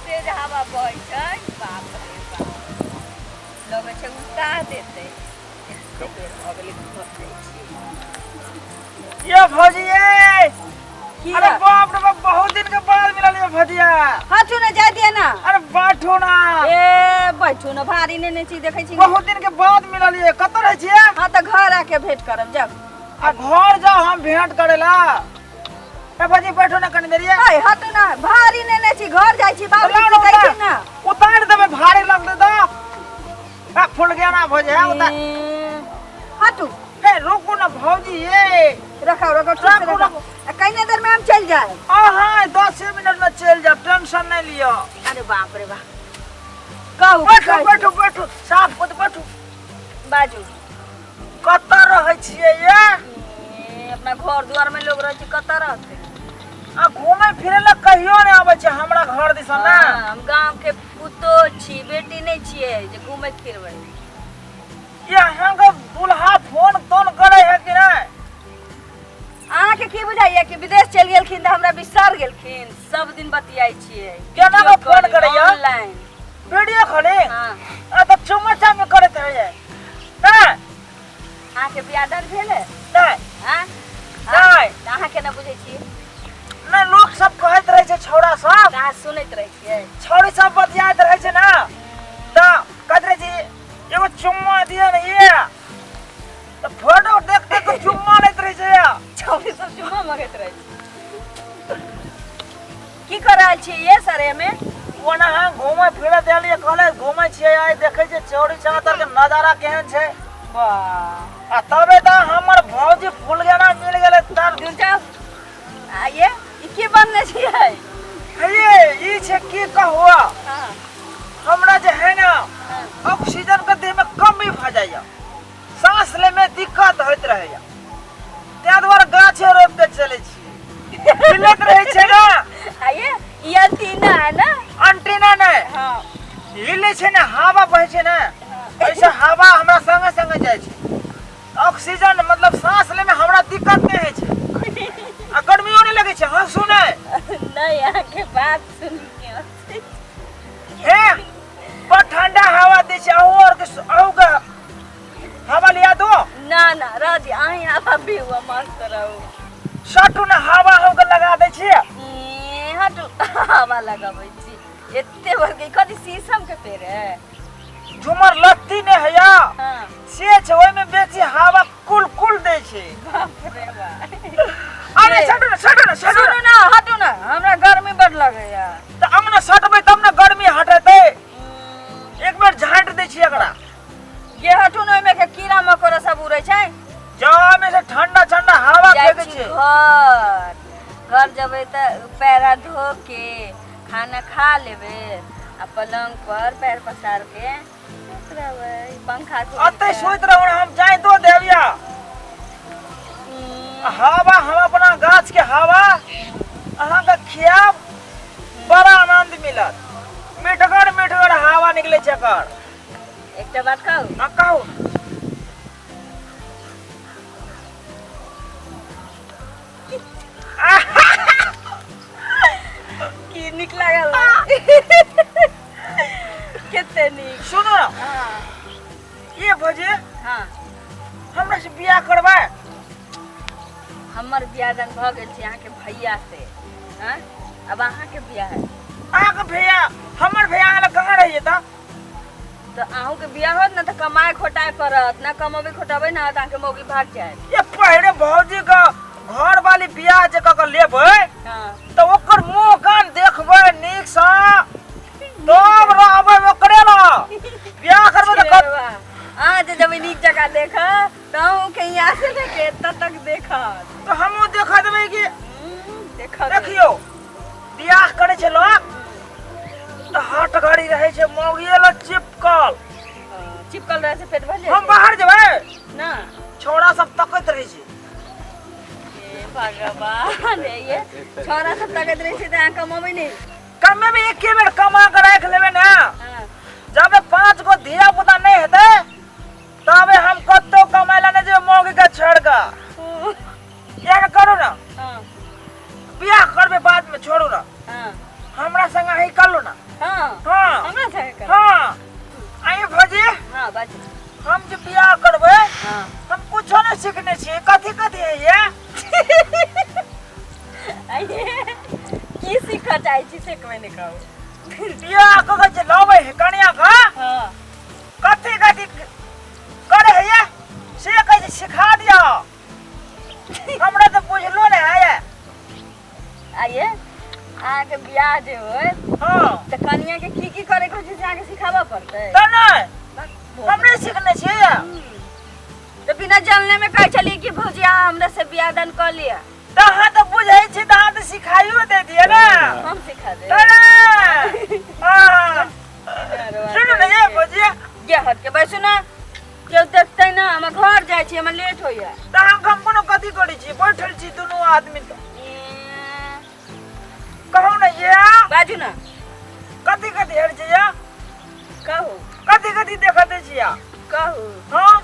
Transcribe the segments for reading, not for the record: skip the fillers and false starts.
तेज हवा बहै छै, बाप रे बाप, लगै छै उल्टा देतै। एते बेर भऽ गेलै, घर जाइ छी। ये भौजी ये की अरे बाप रे बाप, बहुत दिन के बाद मिलल ये भौजिया। हटू ने, जाय दिए ना। अरे बैठू ना। ए बैठू ने, भारी ने छी, देखै छी ने। बहुत दिन के बाद मिलल ये, कतऽ रहै छियै? हाँ तऽ घर आके भेंट करब, जाउ। आ घर जाओ हम भेंट करेला। ए भौजी बैठू ना कनी देर ये। ए हटू ना, भारी ने छी, घर जाइ छी, बाबू लाउ ना, पिटै छी ना। उतार देबै, भारी लगतै तऽ। आ फूल गया ना भौजी, है उतार। ए, हटू। ए रुकू ना भौजी ये। रखाओ रखाओ, ठीक से राखू, रखाओ। आ कहीं देर में हम चल जाए। अहाँ 10 मिनट में चलि जाओ, टेंशन नहीं लियो। अरे बाप रे बाप, कहू। बैठू। कहू। बैठू बैठू, साफ कऽ बैठू। बाजू। कतऽ रहै छियै ये? ए, अपना घर द्वार में लोग रहै छै, कतऽ रहतै? आ घूमे फिरे लए कहियो नहि आबै छै हमरा घर दिसन ने। हाँ, हम गांव के पुतोह छी, बेटी नहीं छियै जे घूमैत फिरबै। ये अहाँके दुल्हा फोन तोन करे है कि नहि? अहाँके की बुझाइया कि विदेश चलि गेलखिन तऽ हमरा बिसर गेलखिन? सब दिन बतियाइ छियै। केना कऽ फोन करैया? ऑनलाइन। Video calling? हाँ। आ तऽ चुम्मा चामी करैत रहैया नहि? अहाँके बियाह दान भेल है? नहि। हाँ? नहि। तऽ अहाँ केना बुझै छियै? नहि, लोक सब कहैत रहै छै, छौड़ा सब। तऽ अहाँ सुनैत रहै छियै? छौड़ी सब बतियाइत रहै छै ने, तऽ कहैत रहै छै एगो चुम्मा दिअ ने ये, तऽ फोटो देख देख के चुम्मा लैत रहै छै। छौड़ी सब चुम्मा मगैत रहै छै। की कर रहल छियै ये सर एमे? ओना अहाँ घूमै फिरै देलियै, कहले घूमै छियै, आइ देखै छियै चौड़ी चौतर के नजारा केहन छै। वाह। आ तबे तऽ हमर भौजी फूल गेना मिल गेलै तब। दूर जाओ। आ ये ई की बनने छियै? हे ई छै की कहू, हाँ। हमरा जे है ने हाँ। ऑक्सीजन के देह में कमी भऽ जाइए, सांस ले में दिक्कत होइत रहैया, ताहि दुआरे गाछे रोपि के चलै छी, हिलैत रहै छै ने। आ ये ई अंटीना है ना? अंटीना नहि। हाँ। हिलै छै ने, हवा बहै छै ने, ऐसे हवा हमरा संगे संगे जाइ छै, ऑक्सीजन मतलब सांस ले में हमरा दिक्कत नहि होइ छै आ गर्मियो नहि लगै छै। हंसू नहि। नहीं, अहाँके बात सुन के हँसै छी। हे बड़ ठंडा हवा दै छै, अहूँ आरके अहूँके हवा लिया दो। ना ना, रह दी, अहीं हवा पीऊ, मस्त रहू। सटू ने, हवा अहूँके लगा दै छियै। ए, हटू, हवा लगाबै छी। एते बड़की कथी शीशम के पेड़ है? झुमर लत्ती नहि हैया। हाँ। से छै, ओहिमे बेसी हवा कुल कुल दै छै। बाप रे बाप। अरे सटू ने, सटू ने, सटू। सुनू ना, हटू ना, हमरा गर्मी बड लगैया। तऽ अंगना सटबै तब ने गर्मी हटेतै। एक बेर झाँटि दै छियै एकरा। गे हटू ने, ओहिमे के कीड़ा मकोड़ा सब उड़ै छै। जामे से ठंडा ठंडा हवा जाइ फेंकै छी छै। घर घर जेबै तऽ पैर हाथ धो के खाना खा लेबै आ पलंग पर पैर पसार के सुति रहबै पंखा खोलि अतै के। सुति रहू ने, हम जाय दो देब या हवा, हम अपना गाछ के हवा अहाँके खियाब, बड़ा आनंद मिलत। मिठगर मिठगर हवा निकले छै एकर। एकटा बात कहू? हाँ, कहू। की नीक लागल? कते नीक। सुनू ना। हाँ। ये भौजी। हाँ। हमरा से बियाह करबै? हमर बियाह दान भऽ गेल छै अहाँके भैया से। हाँ, अब अहाँके बियाह है। अहाँके भैया? हमर भैया अहाँ लग कहाँ रहिए तऽ? तऽ अहूँके बियाह होत ने तऽ कमाए खोटाए पड़त ना। कमेबै खोटेबै ना तऽ अहाँके मौगी भाग जायत। ये पहले भौजी के घर वाली बियाह जे कऽ के लेबै हाँ। तऽ ओकर मुँह कान देखबै नीक सँ, तब रहबै ओकरे लग। बियाह करबै तऽ अहाँ जे जेबै नीक जकाँ देखऽ तऽ अहूँके यहाँ से लेके एतऽ तक देखत। तऽ हमहूँ देखऽ देबै कि? देखऽ। देखियौ, बियाह करै छै लोक तऽ हट घड़ी रहै छै मौगिए लग चिपकल। चिपकल रहै छै, पेट भर हम बाहर जेबै ना, छौड़ा सब तकैत रहै छै। हे भगवान, ये छौड़ा सब तकैत रहै छै तऽ अहाँ कमेबै नहि? कमेबै, एके बेर कमा के राखि लेबै ने। हाँ। जबे 5 गो धिया पुता नहि हेतै तबे हम कतौ कमाय ला नहि जेबै मौगी के छोड़ के। एहन करू ने। हाँ। बियाह करबै बाद में, छोड़ू ना। हाँ। हमरा संग अहीं कर लो ना। हाँ बाजू। हम जे बियाह करबै, हाँ, हम कुछो नहि सीखने छियै। कथी कथी होइए? आइये, की सीखऽ चाहै छी से कहबै ने कहू। बियाह कऽ के जे लबै है कनिया के, हाँ, कथी कथी करे है से कहै छै, सिखा दिअ। हमरा तऽ बुझलो नहि है। आइये, अहाँके बियाह जे होय हाँ, तऽ कनिया के की की करे के होइ छै से अहाँके सिखाबऽ पड़तै? तऽ नहि, हम नहि सीखने छियै। तऽ बिना जानले में कहै छलियै कि भौजी अहाँ हमरा से बियाह दान कऽ लिअ। तऽ अहाँ तऽ बुझै छी तऽ अहाँ तऽ सिखाइयो दे दिअ ने। हम सिखा देब? तऽ नहि। हाँ। सुनू ने ये भौजी। गे हट के बैसू ने, केओ देखतै ना। हम घर जाइ छी, हमरा लेट होइया। तऽ हम कोनो कथी करै छी? बैठल छी दुनू आदमी। तऽ कहू ने ये। बाजू ने। कथी कथी हेर छै ये? कहू। कथी कथी देखत छियै? कहू। हाँ।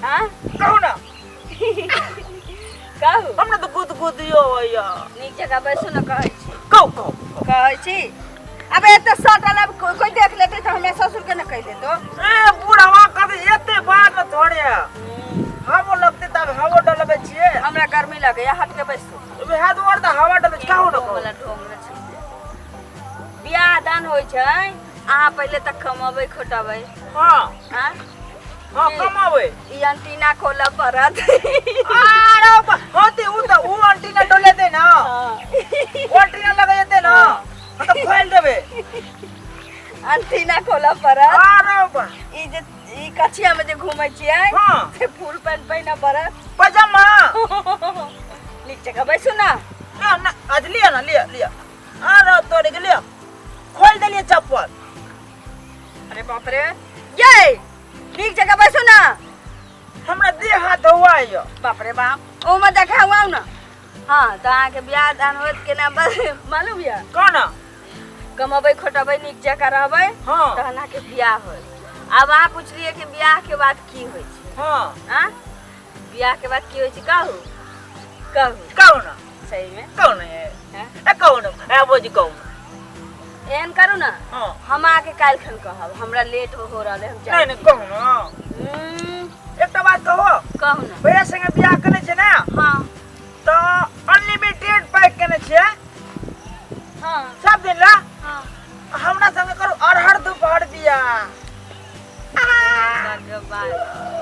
हाँ। कहू ने। कहू। हमरा तऽ गुद गुदियो होइया। नीक जगह बैसू ने, कहै छी। कहू, कहू। कहै छी। अब एते सटल, अब कोई देख लेतै तऽ हमरा ससुर के ने कहि देतो। ए बूढ़वा, कथी एते बाद में थोड़े हवो लगते तब हवो डलबै छियै। हमरा गर्मी लगैया, हट के बैसू। वएह दुआरे तऽ हवा डलबै छी। कहू ने, कहू। वाला ढोंग ने छी। बियाह दान होइ छै, अहाँ पहिले तऽ कमबै खोटबै। हाँ। हाँ। हाँ, कमाबै। ई अंटीना खोलऽ पड़त। अरे हाँ, ते उ तऽ उ अंटीना डोलेतै ना, उ अंटीना लगेतै ना, हम तऽ खोलि देबै। अंटीना खोलऽ पड़त। अरे बा। ई जे ई कछिया में जे घूमै छियै, हाँ, से फुल पैंट पहिनऽ पड़त। पजामा। नीक जगह बैसू ना। ना ना, आज लिअ ना, लिअ लिअ। अरे तोरे के लिअ, खोलि देलियै चप्पल। अरे बाप रे, ये नीक जगह बैसू ना। हमरा देह हाथ हुआ यऽ। बाप रे बाप, ओमे देखा हुआ ना। हाँ, तऽ अहाँके बियाह दान होत केना मालूम यऽ? कोना? कमबै खोटबै, नीक जकाँ रहबै, हाँ, तहन अहाँके बियाह होत। आब अहाँ पुछलियै कि बियाह के बाद की होइ छै? हाँ। आँ, बियाह के बाद की होइ छै? कहू, कहू। कहू ना। सही में? कहू ना ये। हैं? ए कहू ना, ए भौजी, कहू ना। एहन करू ना, हाँ, हम अहाँके काल्हि खन कहब, हमरा लेट हो रहल है, हम नहीं जाइ नहीं छी। कहू ना। एकटा बात कहू? कहू ना। भैया संगे बियाह केने छै ने? हाँ। तऽ अनलिमिटेड पैक केने छियै? हाँ। सब दिन ला? हाँ। हमरा संगे करू अरहर दुपहर बियाह। भगवान,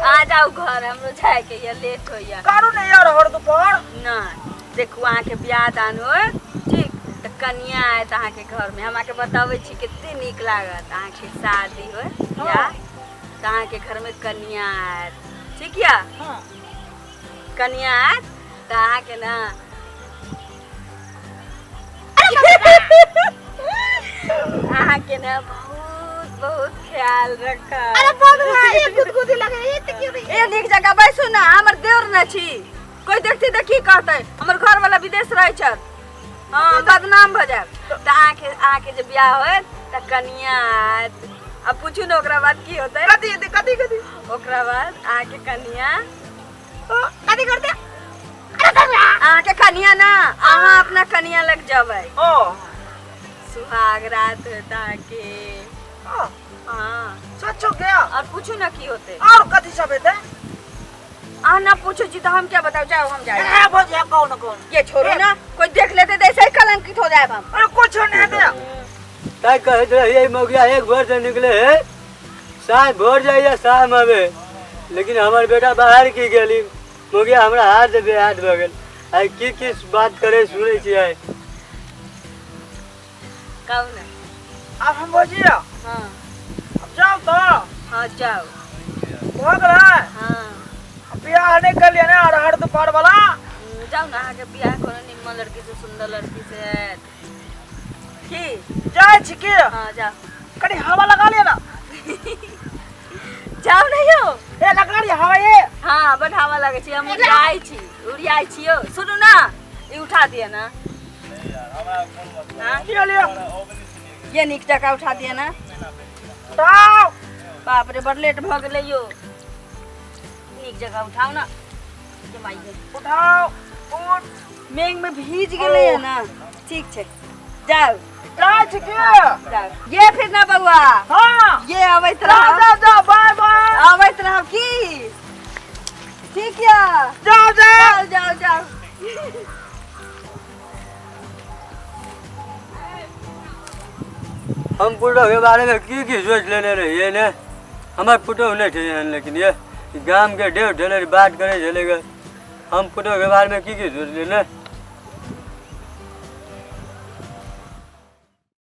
आ जाउ घर, हमरो जाए के ये लेट होइया। करू ने अरहर दुपहर। नहीं, देखू, अहाँके बियाह दान होय ठीक तऽ कनिया आयत अहाँके घरमे। हम अहाँके बताबै छी कते नीक लागत। अहाँके शादी होय बियाह तऽ अहाँके घरमे कनिया आयत, ठीक यऽ? हाँ। कनिया आयत तऽ अहाँके ने अहाँके ने बहुत बहुत ख्याल रखब। अरे बाबा, ये गुदगुदी लगे ये तऽ क्यों नहीं? ए नीक जगह बैसू ना, हमर देवर न छी, कोई देखते तऽ की कहतै? हमर घर वाला विदेश रहै छथि। हाँ, बदनाम भऽ जायब। तऽ अहाँके जे बियाह होयत तऽ कनिया आयत। आ पूछू ने ओकरा बाद की होतै? कथी हेतै? कथी कथी? ओकरा बाद अहाँके कनिया ओ, कथी करतै? अरे बाबा। अहाँके कनिया ना, अहाँ अपना कनिया लग जेबै। ओ। सुहाग रात होयत अहाँके। ओ। हाँ। सचो गया? और पूछू ना की होतै। और कथी सब हेतै? अहाँ ना पूछो छी तऽ हम क्या बताउ? जाओ, हम जाए। ए भौजी, कहू ना, कहू ना। ये छोड़ो ना, कोई देख लेते तो ऐसे ही कलंकित हो जाए हम। अरे कुछ नहीं हेतै। तै कहैत रहियै मौगिया एक भोर से निकले है, साँझ भोर जाइए, शाम आबे, लेकिन हमर बेटा बाहर की गेली मौगिया हमरा हाथ से बेहाथ भऽ गेल। आइ की की बात करे सुनै छियै। कहू ना। आब हम भौजी हाँ, अब जाउ तऽ। हाँ, जाओ। भऽ गेलै? हाँ। अब बियाह नहि करलियै ने अरहर दुपहर वाला? जाउ ना, अहाँके बियाह कोनो निम्मन लड़की से, सुंदर लड़की से हैत की। जाइ छी की? हाँ, जाओ। कनी हवा लगा लिअ ना। जाओ ना यौ। ए लगा लिअ हवा ये। हाँ, बड हवा लगै छै। हम उड़ियाइ छी, उड़ियाइ छी यौ। सुनू ना, ई उठा दिअ ना। हाँ? लिअ लिअ। ये नीक जकाँ उठा दिअ ना। उठाउ। बाप रे, बड़ लेट भऽ गेलै यौ। नीक जगह उठाउ ना। ये माई गे। उठाउ, उठ। मेघ में भीज गेलै है ना। ठीक छै, जाउ। जाइ। जाइ छी की? जाउ। ये फिर ना बउआ। हाँ। ये अबैत जाओ रहब। जाओ जाओ, बाय बाय। अबैत रहब की? ठीक या? जाओ जाओ। जाओ जाओ जाओ। हम पुतोह के बारे में की की सोच लेने रहिए ने, हमर पुतोह नहीं छै एहन, लेकिन ये गाम के ढेर ढेर बात करे छलै गे। हम पुतोह के बारे में की की सोच लेने।